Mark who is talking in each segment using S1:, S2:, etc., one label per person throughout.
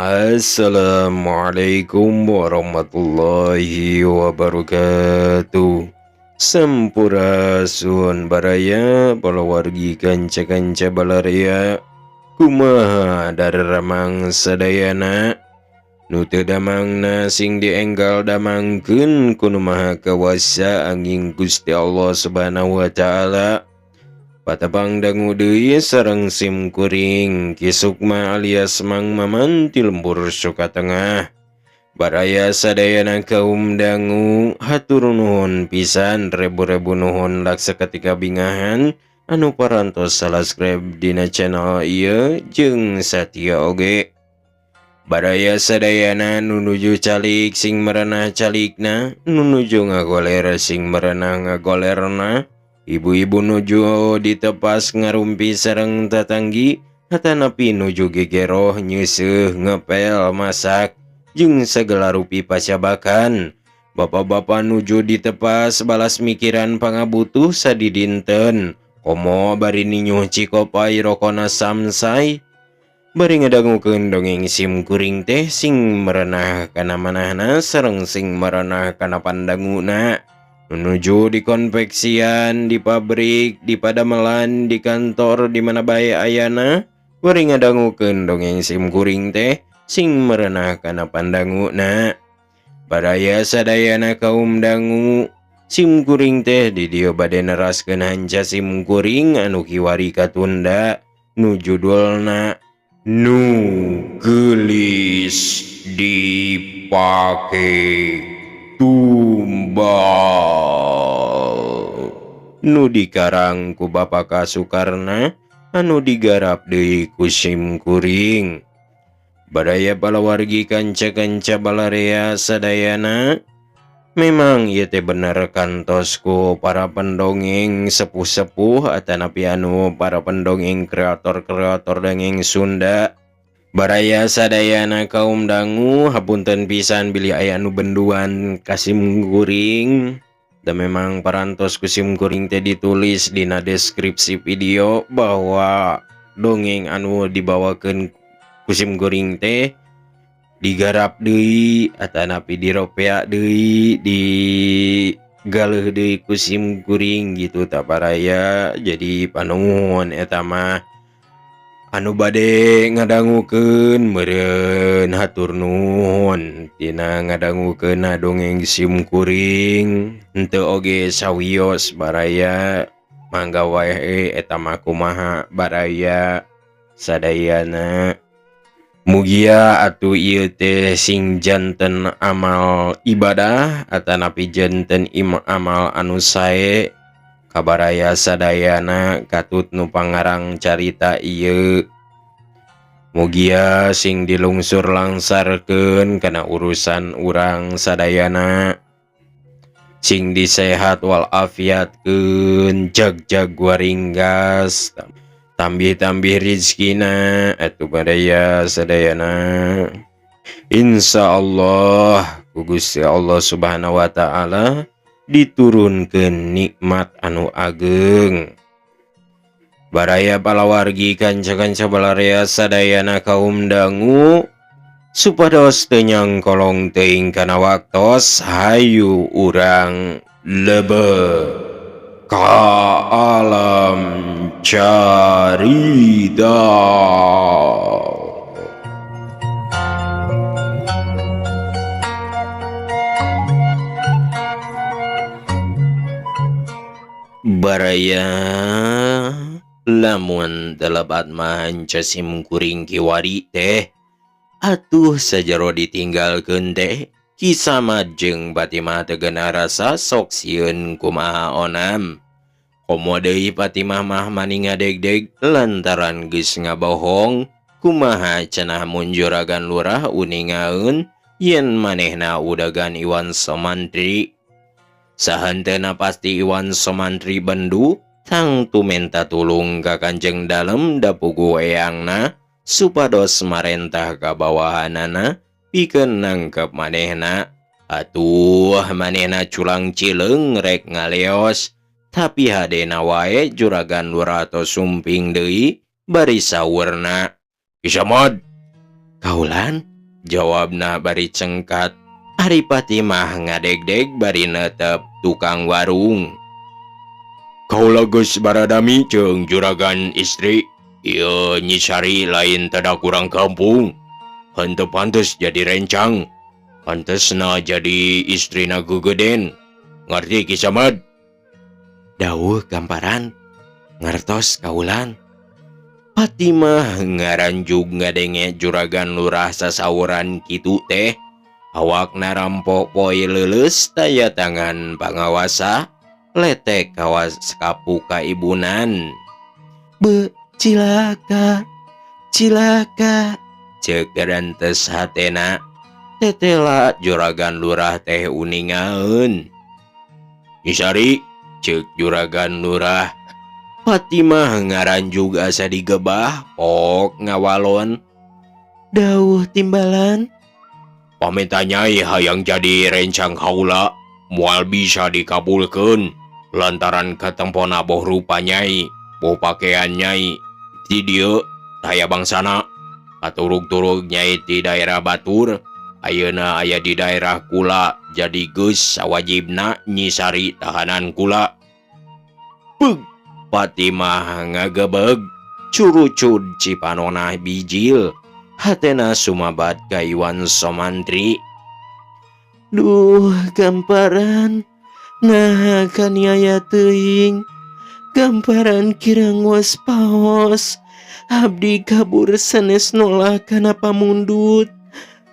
S1: Assalamualaikum warahmatullahi wabarakatuh. Sampurasun baraya palawargi kanca-kanca balarea. Kumaha daramang sadayana? Nu teu damangna sing dienggal damangkeun ku Nu Maha Kawasa anging Gusti Allah Subhanahu wa taala. Patepang dangu deui sareng sim kuring Ki Sukma alias Mang Maman ti lembur Sukatengah. Baraya sadayana kaum dangu hatur nuhun pisan rebu-rebu nuhun laksa ketika bingahan anu parantos subscribe dina channel ieu jeung satia oge. Baraya sadayana nu nuju calik sing merenah calikna, nu nuju ngagoler sing merenah ngagolerna. Ibu-ibu nuju ditepas ngarumpi sareng tatanggi atanapi nuju gegeroh nyeuseuh ngepel masak jeung sagala rupi pacabakan. Bapak-bapak nuju ditepas balas mikiran pangabutuh sadidinten komo bari ninyuh cikopai rokona samsai bari ngadangukeun dongeng sim kuring teh sing merenah kana manahna sareng sing merenah kana pandanguna. Menuju di konveksian, di pabrik, di padamelan, di kantor, di mana bae ayana, bari ngadangukeun dongeng sim kuring teh sing merenah kana pandanguna. Baraya sadayana kaum dangu, sim kuring teh di dieu bade neraskeun hanca sim kuring anu kiwari katunda nu judulna Nu Geulis Dipake Tumbal nu dikarang ku Bapak Kasukarna anu digarap deui ku sim kuring. Baraya palawargi kanca-kanca balarea sadayana, memang ieu teh bener kantos ku para pendongeng sepuh-sepuh atanapi anu para pendongeng kreator-kreator dongeng Sunda. Baraya sadayana kaum dangu hapunten pisan bilih aya anu benduan ka sim kuring. Da memang parantos ku sim kuring teh ditulis dina deskripsi video bahwa dongeng anu dibawakeun ku sim kuring teh digarap deui atanapi diropea deui digaleuh deui ku sim kuring gitu tah baraya. Jadi panuhun eta mah anu bade ngadangukeun meureun hatur nuhun tina ngadangukeunna dongeng sim kuring henteu oge sawios baraya mangga wae eta mah kumaha baraya sadayana. Mugia atuh ieu teh sing janten amal ibadah atanapi janten amal anu sae kabaraya sadayana katut nu pangarang carita ieu. Mugia sing dilungsur langsarkeun kana urusan urang sadayana, sing disehat walafiatkeun, jag-jag waringgas, tambih-tambih rizkina atuh baraya sadayana. Insyaallah ku Gusti Allah Subhanahu wa taala diturunkeun nikmat anu ageng. Baraya palawargi kanca-kanca balarea sadayana kaum dangu supados teu nyangkolong teuing kana waktos hayu urang lebet ka alam carita. Baraya lamun telebat mah hanca sim kuring kiwari teh atuh sajero ditinggalkeun teh Ki Samad jeung Fatimah teu geuna rasa sok sieun kumaha onam. Komo deui Fatimah mah mani ngadegdeg lantaran geus ngabohong kumaha cenah mun juragan lurah uningaeun yen manehna udagan Iwan Somantri. Sahenteuna pasti Iwan Somantri bendu tangtu menta tulung ka Kanjeng Dalem dapugu eyangna supados marentah ka bawahanana pikeun nangkep manehna. Atuh manehna culang cileung rek ngaleos tapi hadena wae juragan lurah tos sumping deui bari saurna. Ki Samad, kaulan? Jawabna bari cengkat. Ari Fatimah ngadegdeg bari netep tukang warung. Kaula geus baradami jeung juragan istri. Ieu Nyi Sari lain tada kurang kampung. Henteu pantes jadi rencang. Pantesna jadi istrina geugeuden. Ngarti Ki Samad? Dawuh gamparan ngartos kaulan. Fatimah ngaranjug ngadenge juragan lurah sasawuran kitu teh. Awakna rampok poe leuleus taya tangan pangawasa letek kawas kapu kaibunan. Be cilaka cilaka ceuk rentes hatena. Tetela juragan lurah teh uningaeun. Nyi Sari ceuk juragan lurah. Fatimah ngaranjug asa digebah pok ngawalon. Dawuh timbalan. Pamenta nyai hayang jadi rencang kaula moal bisa dikabulkeun lantaran katempona boh rupa nyai boh pakaian nyai ti dieu taya bangsana katurug-turug nyai ti daerah batur ayeuna aya di daerah kula jadi geus sawajibna Nyi Sari tahanan kula. Beug Fatimah ngagebeg curucud cipanona bijil. Hatena sumabat ka Iwan Somantri. Duh gamparan nah kaniaya teuing. Gamparan kirang was paos. Abdi kabur sanes nolak kana pamundut.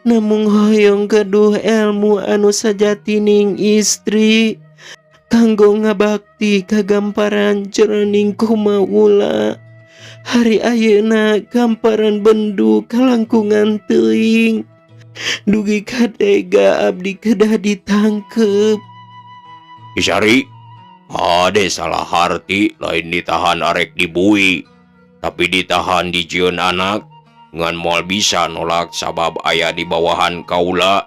S1: Namung hoyong gaduh elmu anu sajatining istri. Kanggo ngabakti ka gamparan jroning kumaula. Hari ayeuna gamparan bendu kalangkungan teuing. Dugi kadega abdi kedah ditangkep. Nyi Sari, ade salah harti lain ditahan arek dibui, tapi ditahan dijieun anak ngan moal bisa nolak sabab aya di bawahan kaula.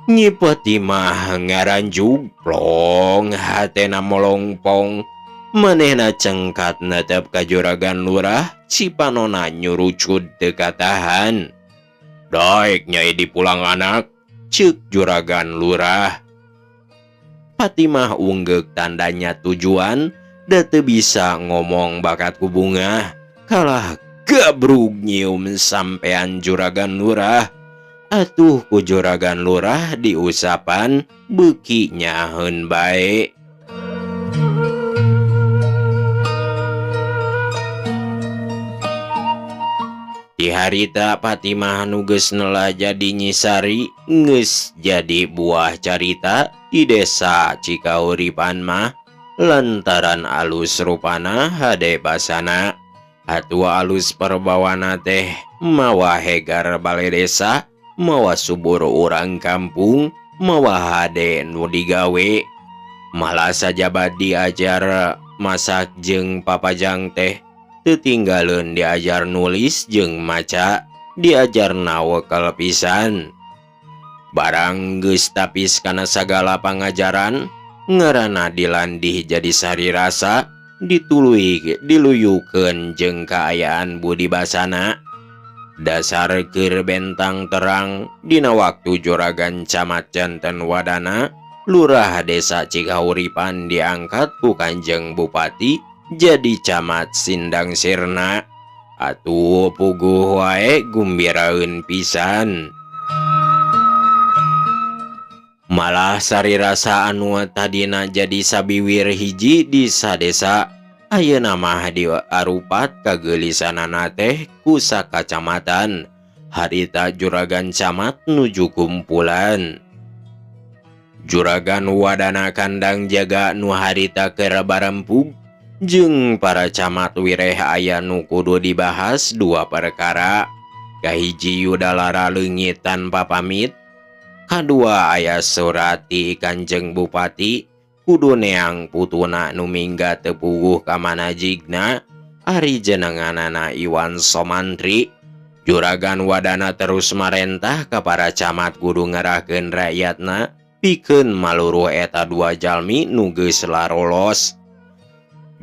S1: Nyi Fatimah ngaranjug plong hatena molongpong. Manehna cengkat netep ka juragan lurah cipanona nyurucud teu katahan. Daek nyai dipulang anak ceuk juragan lurah. Fatimah unggeuk tandanya tujuan da teu bisa ngomong bakat ku bungah kalah gabrug nyium sampean juragan lurah. Atuh ku juragan lurah diusapan beuki nyaheun bae. Di harita Fatimah nu geus nela jadi Nyi Sari geus jadi buah carita di desa Cikahuripan mah lantaran alus rupana hade basana atuh alus perbawana teh mawa hegar bale desa mawa subur urang kampung mawa hade nu digawe malah sajabat diajar masak jeung papajang teh teu tinggaleun diajar nulis jeung maca diajar nawekel pisan. Barang geus tapis kana sagala pangajaran ngaranna dilandih jadi sari rasa dituluy diluyukeun jeung kaayaan budi basana. Dasar keur bentang terang dina waktu juragan camat janten wadana lurah desa Cikahuripan diangkat ku Kanjeng Bupati jadi camat Sindang Sirna. Atuh puguh wae gumbiraeun pisan. Malah sari rasa anu tadina jadi sabiwir hiji di sadesa ayeuna mah diarupat kageulisanana teh ku sakacamatan. Harita juragan camat nuju kumpulan. Juragan wadana kandang jaga nu harita keur barempug jeung para camat wireh aya nu kudu dibahas dua perkara. Kahiji Yudalara leungit tanpa pamit. Kadua aya surat ti Kanjeng Bupati kudu neang putuna nu minggat teu puguh ka manajigna ari jenenganana Iwan Somantri. Juragan wadana terus marentah ka para camat kudu ngerahkeun rakyatna pikeun maluruh eta dua jalmi nu geus larolos.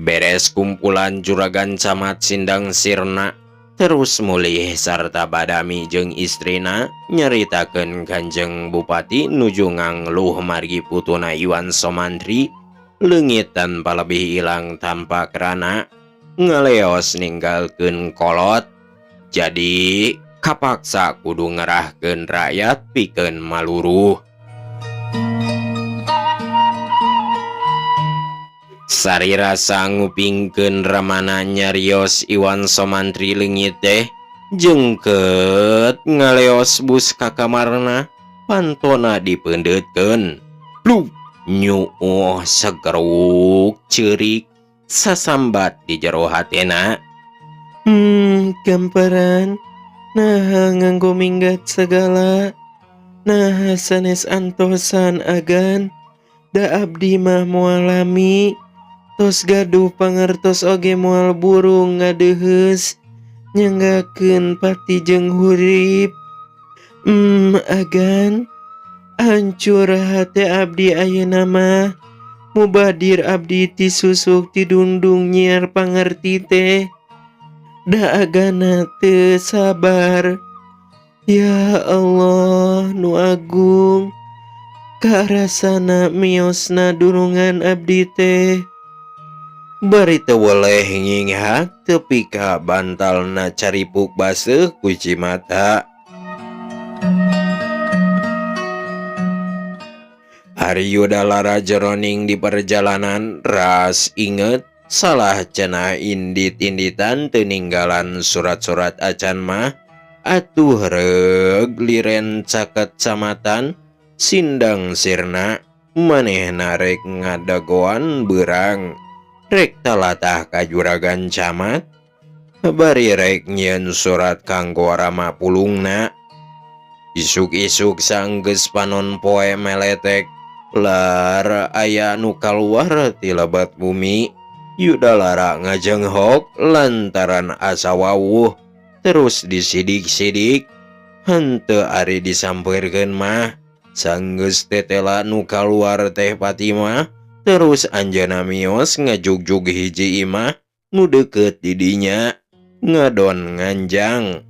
S1: Beres kumpulan juragan camat Sindang Sirna Terus mulih sarta badami jeung istrina nyaritakeun Kanjeng Bupati nuju ngangluh margi putuna Iwan Somantri leungit tanpa lebih ilang tanpa kerana ngaleos ninggalkeun kolot. Jadi kapaksa kudu ngerahkeun rakyat pikeun maluruh. Sarirasa ngupingkeun ramana nyarios Iwan Somantri leungit teh jengket ngaleos bus ka kamarna pantona dipeundeutkeun. Pluk nyuuh segeruk ceurik sasambat di jero hatena.
S2: Gamparan naha nganggo minggat segala naha sanes antosan agan da abdi mah moal lami tos gaduh pangertos oge moal burung ngadeuheus nyanggakeun pati jeung hurip. Agan hancur hate abdi ayeuna mah mubadir abdi ti susuk ti dundung nyiar pangerti teh da agana teu sabar. Ya Allah nu agung karasana miosna durungan abdi teh.
S1: Bari teu weleh nginghak tepi ka bantalna caripuk baseuh ku cimata. Ari Yudalara jeroning di perjalanan ras inget salah cenah indit-inditan teu ninggalan surat-surat acan mah atuh reug liren caket camatan sindang sirna manehna rek ngadagoan beurang rek talatah ka juragan camat bari rek nyieun surat kanggo rama pulungna. Isuk-isuk sanggeus panon poe meletek lar aya nu kaluar ti lebat bumi. Yudalara ngajenghok lantaran asa wawuh terus disidik-sidik henteu ari disampeurkeun mah sanggeus tetela nu kaluar teh Fatimah. Terus anjeunna mios ngajugjug hiji imah nu deukeut di dinya ngadon nganjang.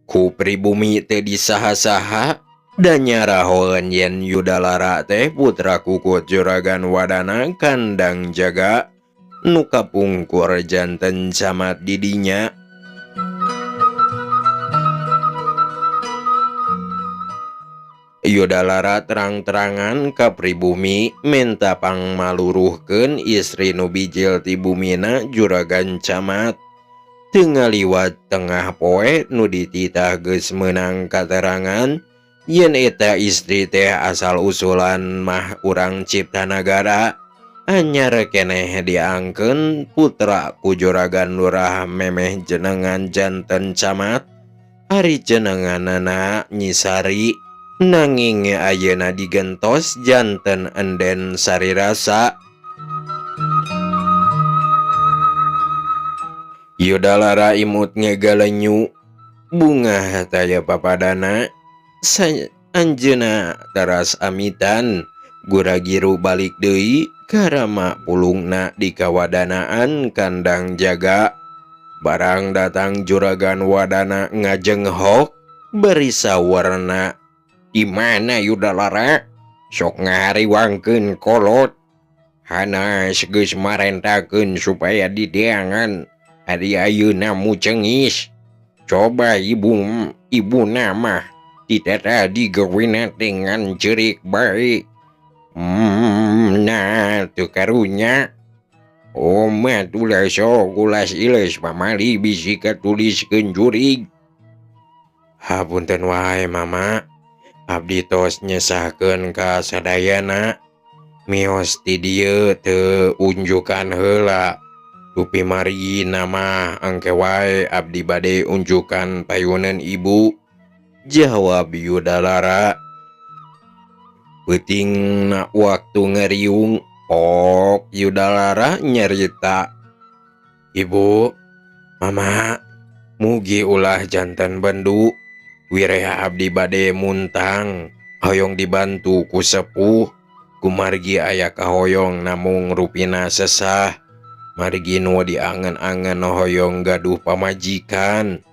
S1: Ku pribumi teh disaha-saha dan nyarahoeun yen Yudalara teh putra kukut juragan Wadana kandang jaga nu kapungkur janten camat di dinya. Yudalara terang-terangan ka pribumi menta pangmaluruhkeun istri nu bijil ti bumina juragan camat. Teu ngaliwat tengah poe nu dititah geus meunang katerangan yen eta istri teh asal usulan mah urang Ciptanagara anyar keneh diangkeun putra ku juragan lurah memeh jenengan janten camat ari jenenganana Nyisari nanging ayeuna digentos janten enden sarirasa. Yudalara imut ngegalenyu bungah taya papadana anjeuna teras amitan guragiru balik deui karama pulungna di kawadanaan kandang jaga. Barang datang juragan Wadana ngajenghok bari sawarna di mana Yudalara sok ngahariwangkeun kolot hanas geus marentakeun supaya dideangan ari ayeuna mucengis. Coba ibu nama tidak digawina dengan cerik baik. Nah teu karunya oma ulah sok ulas ileus pamali bisi katuliskeun jurig. Hapunten wae mama, abdi tos nyesahkeun ka sadayana mios ti dieu teu unjukan heula. Dupi mari nama angke wae abdi bade unjukan payunan ibu, jawab Yudalara. Peuting na waktu ngeriung ok Yudalara nyerita. Ibu, mama, mugi ulah jantan bendu wireha abdi bade muntang hoyong dibantu ku sepuh kumargi aya kahoyong namung rupina sesah. Margi nu diangan-angan hoyong gaduh pamajikan.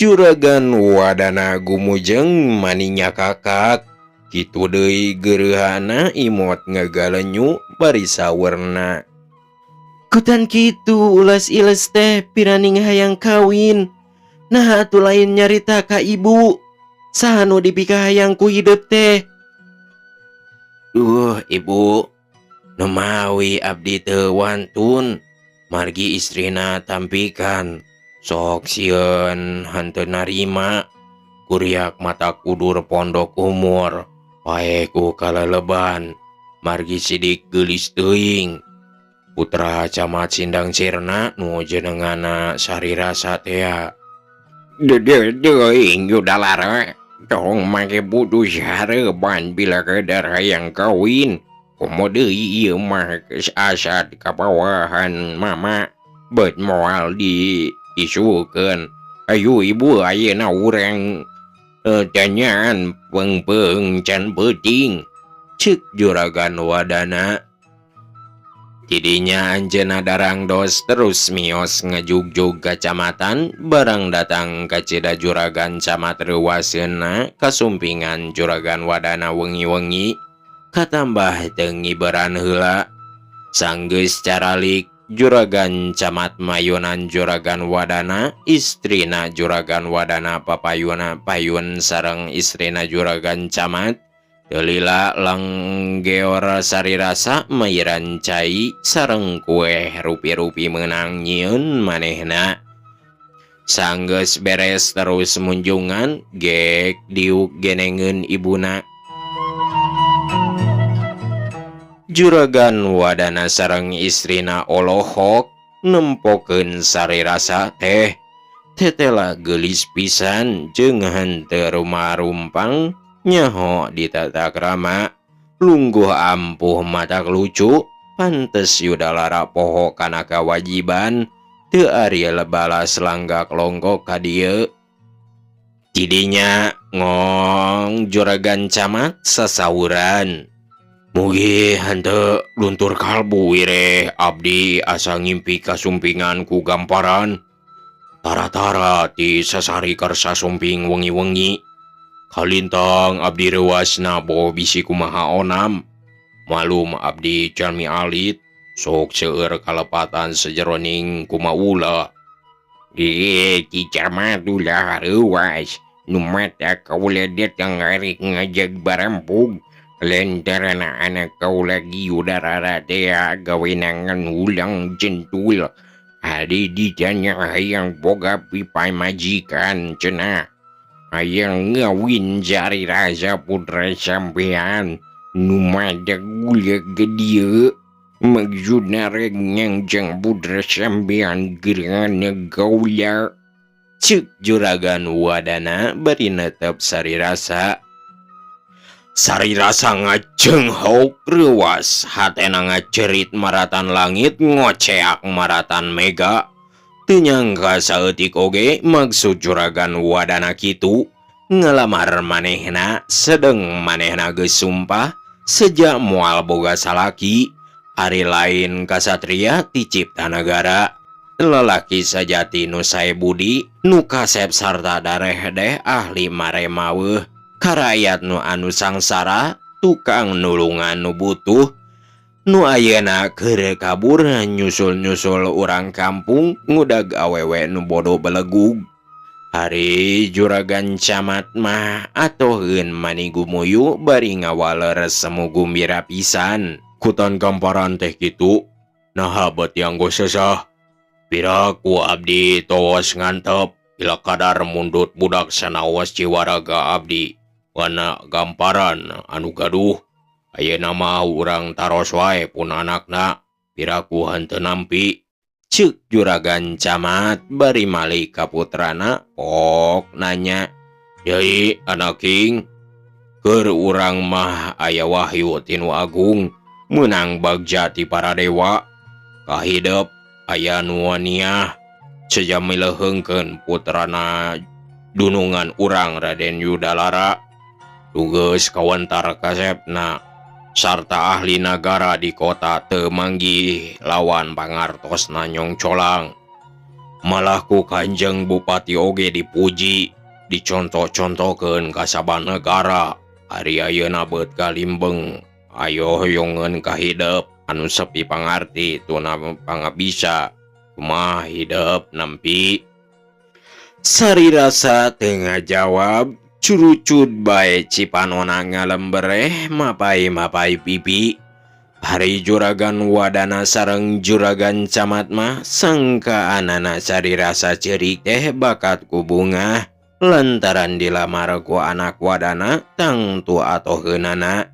S1: Juragan Wadana gumujeng maninya kakak. Kitu deui geureuhana imot ngagalenyu bari sawerna.
S2: Kutan kitu ulas iles teh piraning hayang kawin. Nah atuh lain nyarita ka ibu. Saha nu dipikahayang ku hidep teh?
S1: Duh ibu, numawi abdi teu wantun margi istrina tampikan sok sieun henteu narima kuriak mata kudur pondok umur paeh ku kaleleban margi sidik geulis teuing putra camat Sindang Sirna nu jenenganna Sari Rasa tea. Deui Yudalara, tong make butuh hareuban bila kadar hayang kawin. Komo deui ieu mah geus asad kapawahan mama bet moal diisukeun. Ayu ibu, ayeuna urang tanyaan peungpeung can peuting, cek Juragan Wadana. Tidinya anjeunna darangdos terus mios ngajugjug kacamatan. Barang datang kacida juragan camat reuwaseunna kasumpingan Juragan Wadana wengi-wengi katambah teu ngiberan heula. Sanggeus caralik juragan camat mayunan Juragan Wadana, istrina Juragan Wadana papayuna payun sareng istrina juragan camat. Teu lila langgeor Sari Rasa mairan cai sareng kueh rupi-rupi meunang nyieun manehna. Sanggeus beres terus munjungan gek diuk genengeun ibuna. Juragan Wadana sareng istrina olohok nempokeun Sari Rasa teh. Tetela geulis pisan jeung henteu rumarumpang nyaho ditata krama lungguh ampuh matak lucu pantes Yudalara poho kana kawajiban teu ari balas langgak longgok ka dieu. Tidinya ngong juragan camat sasauran. Mugi henteu luntur kalbu wireh abdi asa ngimpi kasumpingan ku gamparan. Tara-tara ti sasari karsa sumping wengi-wengi. Kalintang abdi reuasna boh bisi kumaha onam. Malum abdi jalmi alit, sok seueur kalepatan sajeroning kumaula. Ih, Ki Camat ulah reuas, nu mata kaula datang arek ngajak barampug. Lantaran anak kaula Yudalara teh gawenangan ulang jentul. Ari ditanya hayang boga pamajikan cenah. Hayang ngawin Sari Rasa putra sampean nu madak gula ke dieu. Maksudna rek nyangjang putra sampean gerhana kaula. Cek Juragan Wadana bari netep Sari Rasa. Sari Rasa ngajenghok reuas hatena ngacerit maratan langit ngoceak maratan mega. Teu nyangka saeutik oge maksud Juragan Wadana kitu ngalamar manehna sedeng manehna geus sumpah seja moal boga salaki ari lain kasatria ti cipta nagara lalaki sajati nu sae budi nu kasep sarta darehdeh ahli maremaweuh karayat nu anu sangsara tukang nulungan nu butuh nu ayeuna keur kabur nyusul-nyusul urang kampung ngudag awewe nu bodoh belegug. Ari Juragan Camat mah atoheun mani gumuyu bari ngawaler semu gumbira pisan. Kutan gamparan teh kitu naha bet yang go sesah. Piraku abdi toos ngantep ila kadar mundut budak sanaos ciwaraga abdi. Wana gamparan anu gaduh ayeuna mah urang taros wae pun anakna piraku henteu nampi. Ceuk Juragan Camat bari malik ka putrana pok nanya. Deui anak king keur urang mah aya wahyu tinu agung meunang bagja ti para dewa kahidep aya nu waniah seja mileheungkeun putrana dunungan urang Raden Yudalara. Tugas kawantar kasepna Sarta ahli nagara di kota teu manggih lawan pangartosna nyongcolang. Malah ku Kanjeng Bupati oge dipuji, dicontoh-contohkeun ka saban negara. Ari ayeuna beut kalimbeng, ayo hoyongeun ka hidep anu sepi pangarti tuna pangabisa. Kumaha hidep nampi? Sari rasa teu ngajawab, curucud bae cipanona ngalembereh mapai-mapai pipi. Ari Juragan Wadana sareng Juragan Camat mah sangkaanana Sari rasa ceurik teh bakat ku bungah lantaran dilamar ku anak Wadana tangtu atoheunana.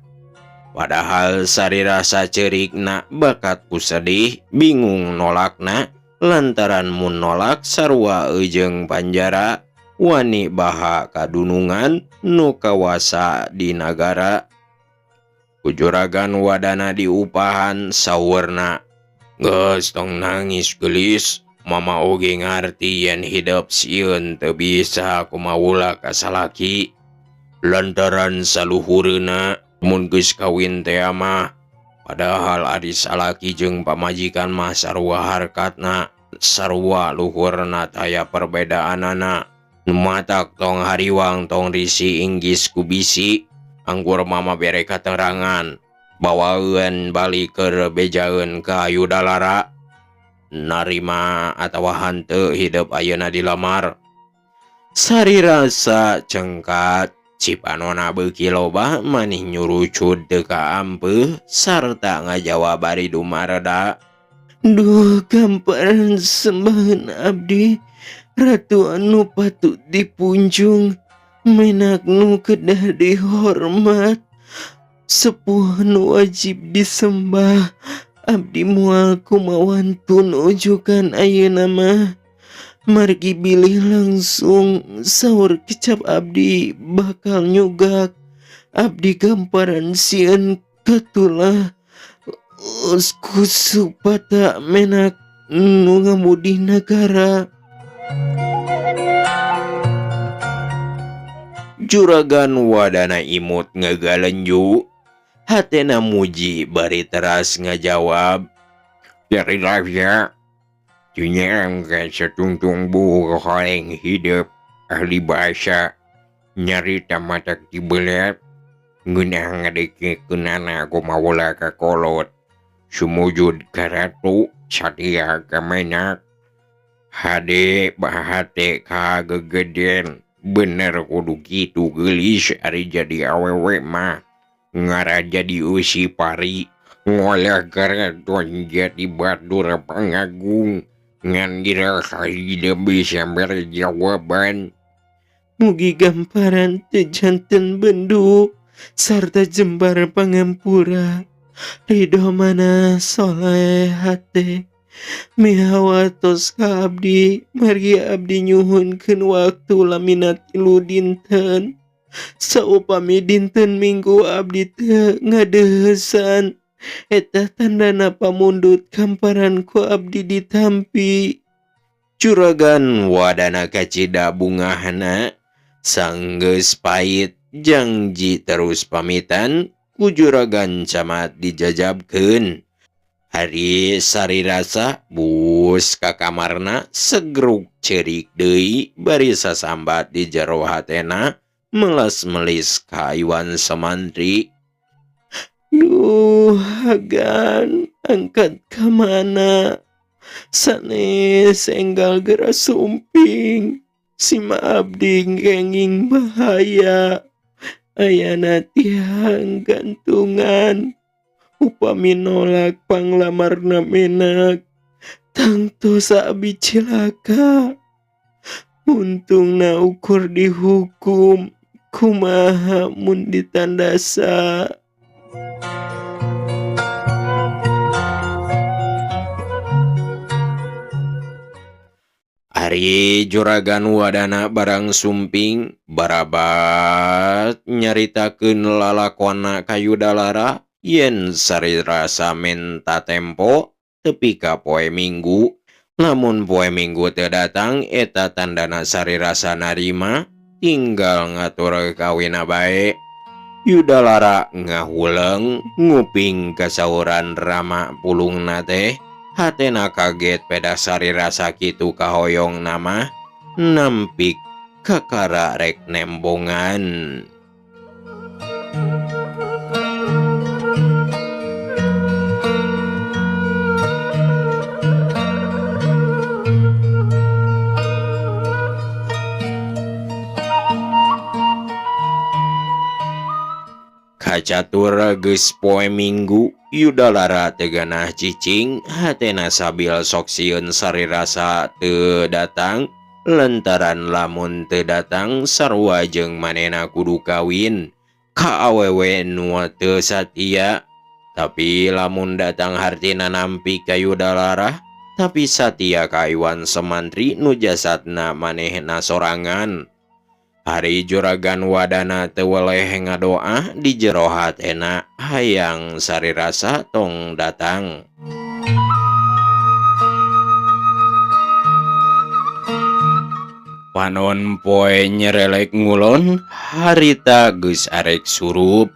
S1: Padahal Sari rasa ceurikna bakat ku sedih, bingung nolakna lantaran mun nolak sarua eujeung panjara wani baha kadunungan nu kawasa di nagara. Ku Juragan Wadana diupahan saurna, "Geus tong nangis geulis, mama oge ngarti yen hidep sieun teu bisa kumaula ka salaki lantaran saluhureuna mun geus kawin teh mah. Padahal ari salaki jeung pamajikan mah sarua harkatna, sarua luhurna taya perbedaanana. Nu matak tong hariwang tong risi inggis ku bisi, anggur mama bere katerangan, bawaeun balik keur bejaeun ka Yudalara. Narima atawa hanteu hidep ayeuna dilamar." Sari rasa cengkat, cipanona beuki loba manih nyurucud teu kaampeuh sarta ngajawab bari dumareda.
S2: Duh gamparan sembahan abdi, ratu anu patut dipunjung, menak nu kedah dihormat, sepuh nu wajib disembah, abdi moal kumawantun ujukan ayeuna mah. Margi bilih langsung saur kecap abdi bakal nyugak, abdi gamparan sieun katulah kusupata menak nu ngamudi nagara.
S1: Juragan Wadana imut ngagalenju, hatena muji bari teras ngajawab, "Dari raja, cunyang satungtung buuk horeng hidep ahli bahasa nyarita matak dibelet ngeunah ngadekekeunana kumaula ka kolot sumujud ka ratu satia ka menak hade bahate ka gegeden. Bener kudu kitu geulis ari jadi awewe mah ngara jadi eusi pari ngolah karaton jadi batur pangagung ngan diraha hidep bisa mere jawaban."
S2: Mugi gamparan teu janten bendu sarta jembar pangampura, ridho mana soleh hate. Mihawatos ka abdi, margi abdi nyuhunkeun waktu lamina 3 dinten. Saupami dinten Minggu abdi teu ngadeuheusan, eta tandana pamundut kamparan ku abdi ditampi.
S1: Juragan Wadana kacida bungahna sanggeus pait jangji terus pamitan ku Juragan Camat dijajabkeun. Ari Sari rasa bus ka kamarna segruk ceurik deui bari sasambat di jero hatena melas-melis ka Iwan Samantri.
S2: Duh hagan angkat ka mana sanes enggal geura sumping sima abdi kenging bahaya ayana tiang gantungan. Upami nolak panglamarna menak tangtu abi cilaka. Untungna ukur dihukum kumaha mun ditandasa.
S1: Ari Juragan Wadana barang sumping barabat nyaritakeun lalakonna ka Yudalara yen Sari rasa menta tempo tepi ka poe Minggu. Lamun poe Minggu teu datang eta tandana Sari rasa narima tinggal ngatur kawina bae. Yudalara ngahuleng nguping kasauran Rama pulungna teh hatena kaget peda sarirasa kitu kahoyong nama nampik kakara rek nembongan. Kacatur geus poe Minggu Yudalara teu ganah cicing hatena sabil sok sieun sarirasa teu datang lantaran lamun teu datang sarua jeung manehna kudu kawin ka awewe nu teu satia. Tapi lamun datang hartina nampi ka Yudalara tapi satia ka Iwan Somantri nu jasadna manehna sorangan. Hari juragan wadana teu weleh ngadoa di jero hatena hayang sarirasa tong datang. Panon poe nyerelek ngulon harita geus arek surup.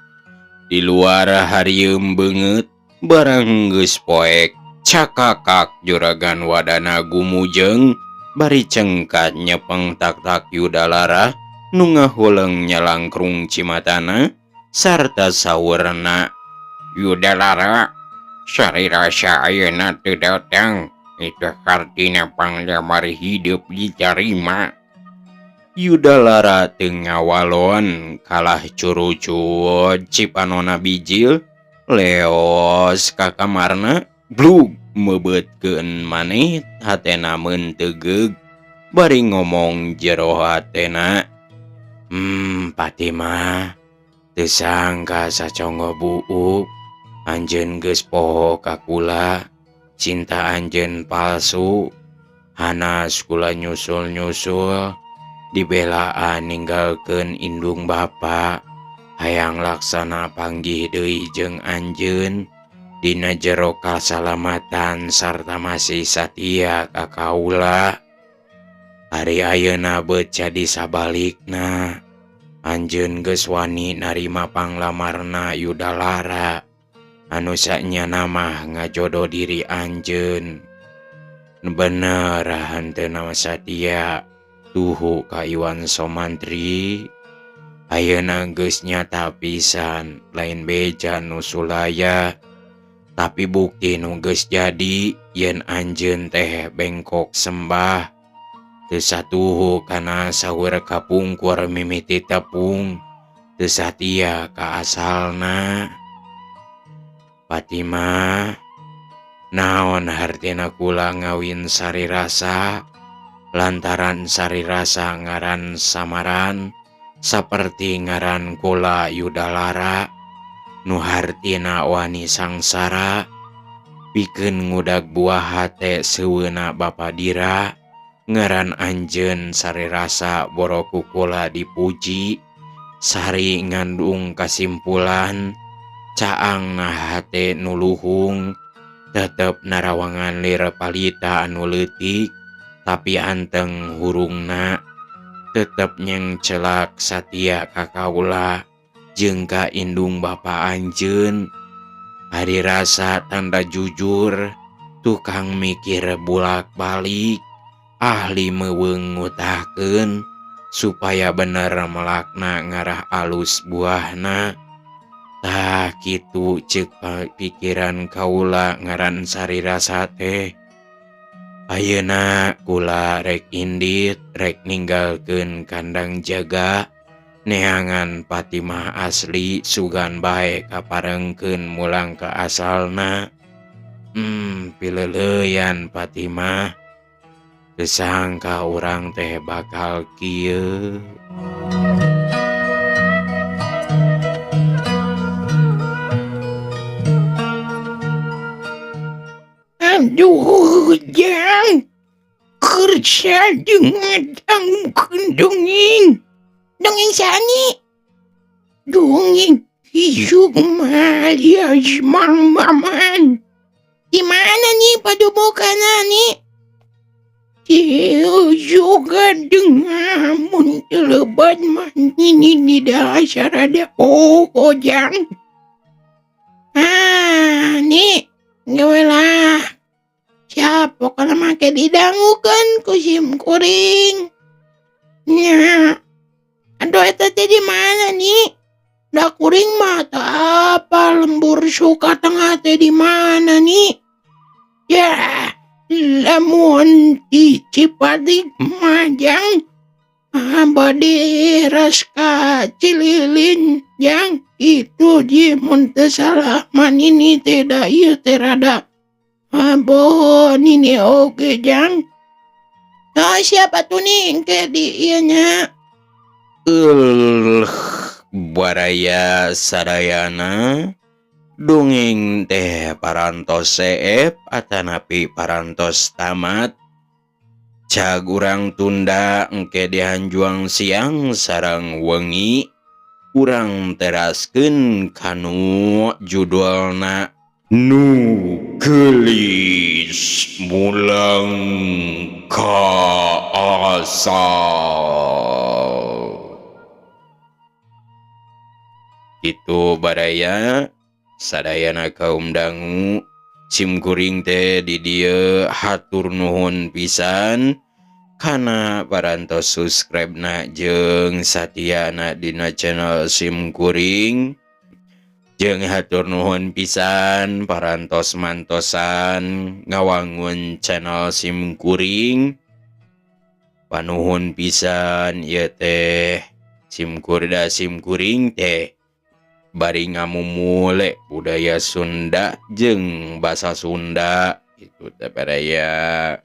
S1: Di luar harieum beungeut barang geus poek cakakak juragan wadana gumujeng bari cengkat nyepeng tak-tak Yudalara nu ngahuleng nyalangkrung cimatana sarta saurna.
S3: Yudalara sarirasa ayeuna teu datang itu hartina panglamar hidup ditarima.
S1: Yudalara teu ngawalon kalah curucut cipanona bijil leos ka kamarna blug meubeutkeun maneh hatena meuntegeug bari ngomong jero hatena. Fatimah teu sangka saconggo buuk anjeun geus poho ka kula cinta anjeun palsu hanas kula nyusul-nyusul dibelaan ninggalkeun indung bapa hayang laksana panggih deui jeung anjeun dina jero kasalamatan sarta masih satia ka kaula. Ari ayeuna beut jadi sabalikna anjeun geus wani narima panglamarna Yudalara anu sanyana mah ngajodoh diri anjeun. Bener henteu satia tuhu ka Iwan Somantri. Ayeuna geus nyata pisan lain beja nu sulaya tapi bukti nu geus jadi yen anjeun teh bengkok sembah. Teu satuhu kana saur kapungkur mimiti tepung teu satia ka asalna. Fatimah naon hartina kula ngawin sarirasa lantaran sarirasa ngaran samaran saperti ngaran kula Yudalara nu hartina wani sangsara pikeun ngudag buah hate seueuna Bapa Dira. Ngaran anjeun sarirasa boro ku kula dipuji sari ngandung kasimpulan caangna hate nu luhung tetep narawangan lir palita anu leutik tapi anteng hurungna tetep nyengcelak satia ka kaula jeung ka indung bapa anjeun. Ari rasa tanda jujur tukang mikir bulak-balik ahli meuweung ngutahkeun supaya bener melakna ngarah alus buahna. Tah kitu ceuk pikiran kaula ngaran sarirasa teh. Ayeuna kula rek indit rek ninggalkeun kandang jaga neangan Fatimah asli sugan bae kaparengkeun mulang ka asalna. Pileleuyan Fatimah teu sangka urang teh bakal kieu.
S3: Aduh, jang kerja dengan angkeun dongeng. Dongeng sani? Dongeng isuk malias Mang Maman. Di mana nih padubukanna nih? Juga dengan mun teu lebat mah nini di asa rada poho, Jang. Ah, nih gawe lah. Siap, pokoknya make didangukeun ku sim kuring. Nya. Aduh, eta teh di mana nih? Da kuring mah teu apal lembur Sukatengah teh di mana nih? Ya, lamun di Cipatik mah, Jang. Ah, bade ras ka Cililin, Jang. Itu di mun teu salah mah nini teh, da ieu teh rada poho nini oge, Jang. Oh, siapa tuh nih engke di ieu nya?
S1: Baraya sadayana, dongeng teh parantos seep atanapi parantos tamat. Cag urang tunda engke dihanjuang siang sareng wengi, urang teraskeun kanu judulna Nu Geulis Mulang Ka Asal. Itu baraya sadayana kaum dangu, sim kuring teh di dieu hatur nuhun pisan kana parantos subscribe na jeung satiana dina channel sim kuring, jeung hatur nuhun pisan parantos mantosan ngawangun channel sim kuring. Panuhun pisan ieu teh sim kurda sim kuring teh bari ngamumule budaya Sunda jeung basa Sunda itu teh, baraya.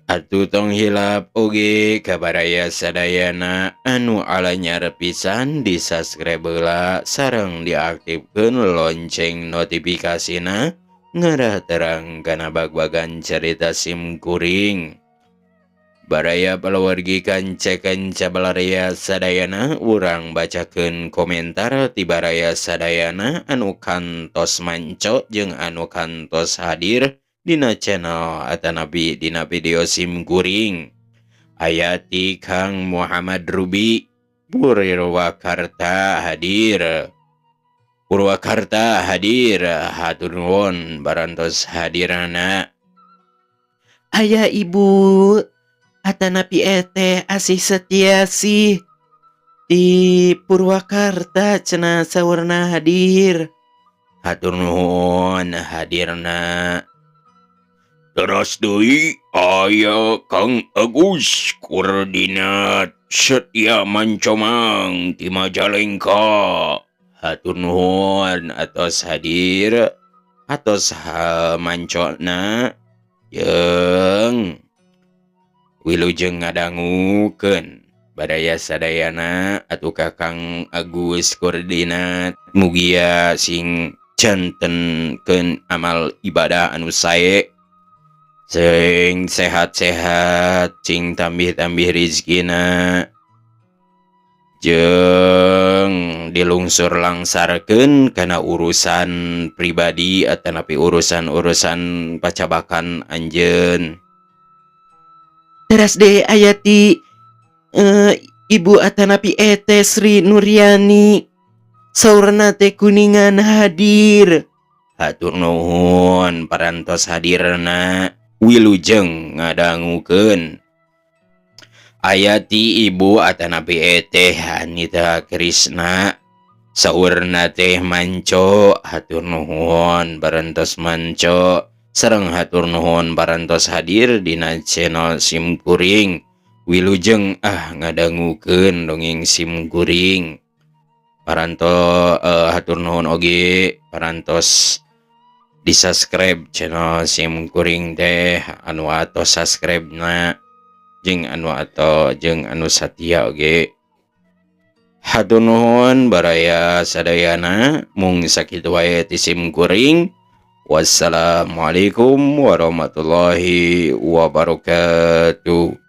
S1: Atuh tong hilap oge ka baraya sadayana anu alanyar pisan di subscribe heula sareng diaktifkeun lonceng notifikasina ngarah terang kana bag-bagan carita sim kuring. Baraya palawargi kanca-kanca balarea sadayana, urang bacakeun komentar ti baraya sadayana anu kantos manco jeung anu kantos hadir dina channel atanapi dina video sim kuring. Aya ti Kang Muhammad Rubi Purwakarta hadir. Purwakarta hadir, hatur nuhun barantos hadirana.
S2: Aya Ibu atanapi eteh Asih Setiasih di Purwakarta cenah saurna hadir.
S1: Hatur nuhun hadirna. Teras deui aya Kang Agus Koordinat Setia Mancomang ti Majalengka. Hatur nuhun atos hadir, atos mancona jeung wilujeng ngadangukeun baraya sadayana. Atuh ka Kang Agus Koordinat mugia sing jantenkeun amal ibadah anu sae, sing sehat-sehat, sing tambih-tambih rizkina, jeung dilungsur langsarkeun kana urusan pribadi atanapi urusan-urusan pacabakan anjeun.
S2: Teras deui aya ti Ibu atanapi eteh Sri Nuryani, saurna teh Kuningan hadir.
S1: Hatur nuhun parantos hadirna, wilujeng ngadangukeun. Aya ti Ibu atanapi eteh Anita Krisna, saurna teh manco. Hatur nuhun parantos manco sareng hatur nuhun parantos hadir dina channel sim kuring. Wilujeng ah ngadangukeun dongeng sim kuring. Paranto hatur nuhun oge parantos di subscribe channel sim kuring teh, anu atos subscribe na jeung anu atau jeung anu satia oge. Hatur nuhun baraya sadayana, mung sakitu wae ti sim kuring. Wassalamualaikum warahmatullahi wabarakatuh.